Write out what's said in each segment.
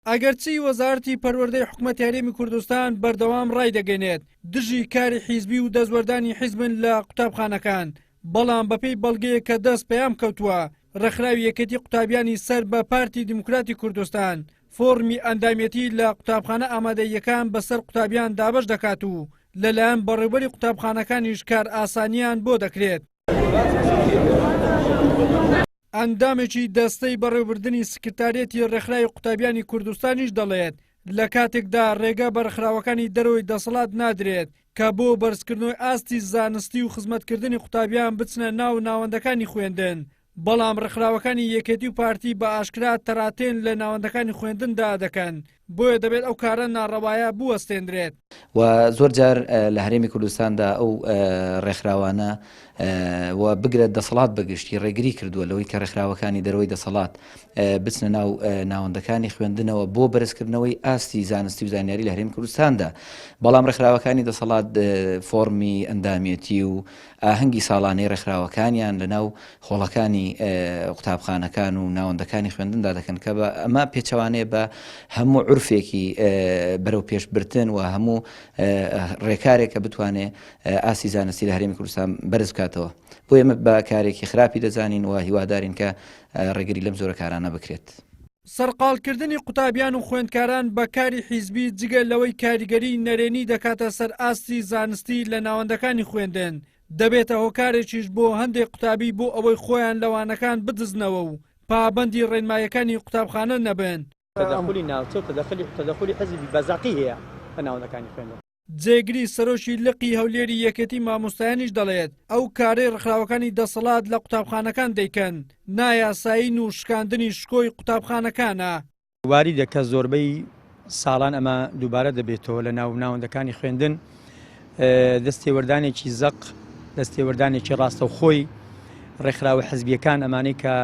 ئەگەرچی وەزارەتی پەروەردەی حکومەتی هەرێمی کوردستان بەردەوام ڕایدەگەنێت دژی کاری حیزبی و دەستوەردانی حیزبن لە قوتابخانەکان، بەڵام بەپێی بەڵگەیەک کە دەست پەیام کەوتووە، ڕێکخراوی یەکێتی قوتابیانی سەر بە پارتی دیموکراتی کوردستان فۆڕمی ئەندامیەتی لە قوتابخانە ئامادەییەکان بەسەر قوتابیان دابەش دەکات و لەلایەن بەڕێوبەری قوتابخانەکانیش کارئاسانییان بۆ دەکرێت. ئەندامێکی دەستەی بەڕێوەبردنی سکرتاریەتی ڕێکخراوی قوتابیانی کوردستانیش دەڵێت، لە کاتێکدا ڕێگە بە ڕێکخراوەکانی دەرەوەی دەسەڵات نادرێت کە بۆ بەرزکردنەوەی ئاستی زانستی و خزمەتکردنی قوتابیان بچنە ناو ناوەندەکانی خوێندن، بەڵام ڕێکخراوەکانی یەکێتی و پارتی بە ئاشکرا تەراتێن لە ناوەندەکانی خوێندندا دەکەن، بۆیە دەبێت ئەو کارە ناڕەوایە بوەستێنرێت. و زۆر جار لە هەرێمی کوردستاندا ئەو ڕێکخراوانە و بگرە دەسەڵات بەگشتی ڕێگری کردووە لەوەی کە ڕێکخراوەکانی دەرەوەی دەسەڵات بچنە ناو ناوەندەکانی خوێندنەوە بۆ بەرزکردنەوەی ئاستی زانستی و زانیاری لە هەرێمی کوردستاندا بەڵام ڕێکخراوەکانی دەسەڵات فۆڕمی ئەندامیەتی و ئاهەنگی ساڵانەی ڕێکخراوەکانیان لە ناو هۆڵەکانی قوتابخانەکان و ناوەندەکانی خوێندندا دەکەن کە بە ئەمە پێچەوانەیە بە هەموو عورفێکی بەرەو پێشبرتن و هەموو ڕێکارێک کە بتوانێ ئاستی زانستی لە هەرێمی کوردستان بەرز بکاتەوە بۆ ئێمە بە کارێکی خراپی دەزانین و هیوادارین کە ڕێگری لەم جۆرە کارانە بکرێت. سەرقاڵکردنی قوتابیان و خوێندکاران بە کاری حیزبی جگە لەوەی کاریگەریی نەرێنی دەکاتە سەر ئاستی زانستی لە ناوەندەکانی خوێندن، دەبێتە هۆکارێکیش بۆ هەندێک قوتابی بۆ ئەوەی خۆیان لە وانەکان بدزنەوە و پابەندی ڕێنماییەکانی قوتابخانە نەبن. تەدەخولی ناوچە و تەدەخولی حیزبی بە زەقی هەیە لە ناوەندەکانی خوێندن. جێگری سەرۆکی لقی هەولێری یەکێتی مامۆستایانیش دەڵێت، ئەو کارەی ڕێکخراوەکانی دەسەڵات لە قوتابخانەکان دەیکەن، نایاسایین و شکاندنی شکۆی قوتابخانەکانە. واریدە کە زۆربەی ساڵان ئەمە دووبارە دەبێتەوە لە ناو ناوەندەکانی خوێندن دەستێوەردانێکی زەق دەستێوەردانێکی ڕاستەوخۆی ڕێکخراوە حزبیەکان ئەمانەی کە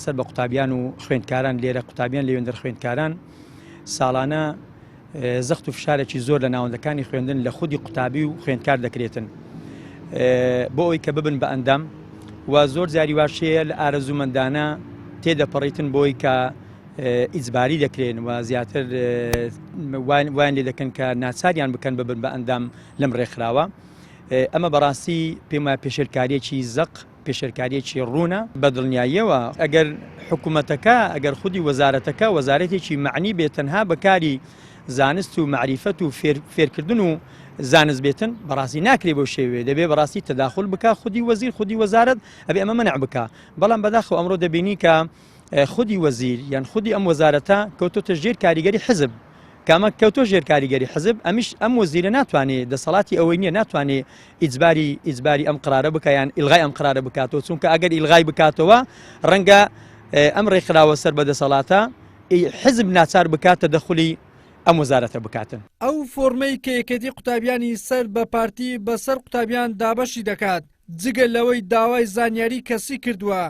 سەر بە قوتابیان و خوێندکاران لێرە قوتابیان لەوێندەر خوێندکاران ساڵانە زەخت و فشارێکی زۆر لە ناوەندەکانی خوێندن لە خودی قوتابی و خوێندکار دەکرێتن بۆ ئەوی کە ببن بە ئەندام و زۆر جاری واشەیە لە ئارەزوومەندانە تێدەپەڕیتن بۆی کە ئیجباری دەکرێن و زیاتر وایان لێ دەکەن کە ناچاریان بکەن ببن بە ئەندام لەم ڕێکخراوە ئەمە بەڕاستی پێم وایە پێشێلکاریەکی زەق پێشێلکاریەکی ڕوونە بە دڵنیاییەوە ئەگەر حکوومەتەکە ئەگەر خودی وەزارەتەکە وەزارەتێکی معنی بێت تەنها بەکاری زانست و معریفەت و فێرکردن و زانست بێتن بەڕاستی ناکرێ بۆ شێوێ دەبێ بەڕاستی تەداخل بک خودی وەزیر خودی وەزارەت ئەبێ ئەمە منع بک بەڵام بەداخەوە ئەمڕۆ دەبینی کە خودی وەزیر یان خودی ئەم وەزارەتە کەوتۆتە ژێر کاریگەری حزب کامە کەوتۆ ژێر کاریگەری حزب ئەمیش ئەم وەزیرە ناتوانێ دەسەڵاتی ئەوەی نییە ناتوانێ ئیجباری ئیجباری ئەم قرارە بکە یان ئیلغای ئەم قرارە بکاتەوە چونکە ئەگەر ئیلغای بکاتەوە ڕەنگە ئەم ڕێکخراوە سەر بە دەسەڵاتە حزب ناچار بکات تەدەخولی ئەم وەزارەتە بکاتن. ئەو فۆرمەی کە یەکێتی قوتابیانی سەر بە پارتی بەسەر قوتابیان دابەشی دەکات، جگە لەوەی داوای زانیاری کەسی کردووە،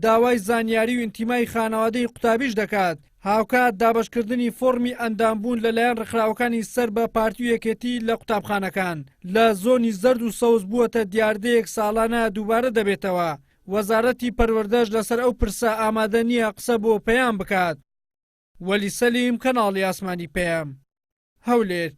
داوای زانیاری و ئینتیمای خانەوادەی قوتابیش دەکات، هاوکات دابەشکردنی فۆڕمی ئەندامبوون لەلایەن ڕێکخراوەکانی سەر بە پارتی و یەکێتی لە قوتابخانەکان لە زۆنی زەرد و سەوز بووەتە دیاردەیەک ساڵانە دووبارە دەبێتەوە، وەزارەتی پەروەردەش لەسەر ئەو پرسە ئامادە نییە قسە بۆ پەیام بکات. وەلی سەلیم، کەناڵی ئاسمانی پەیام، هەولێر.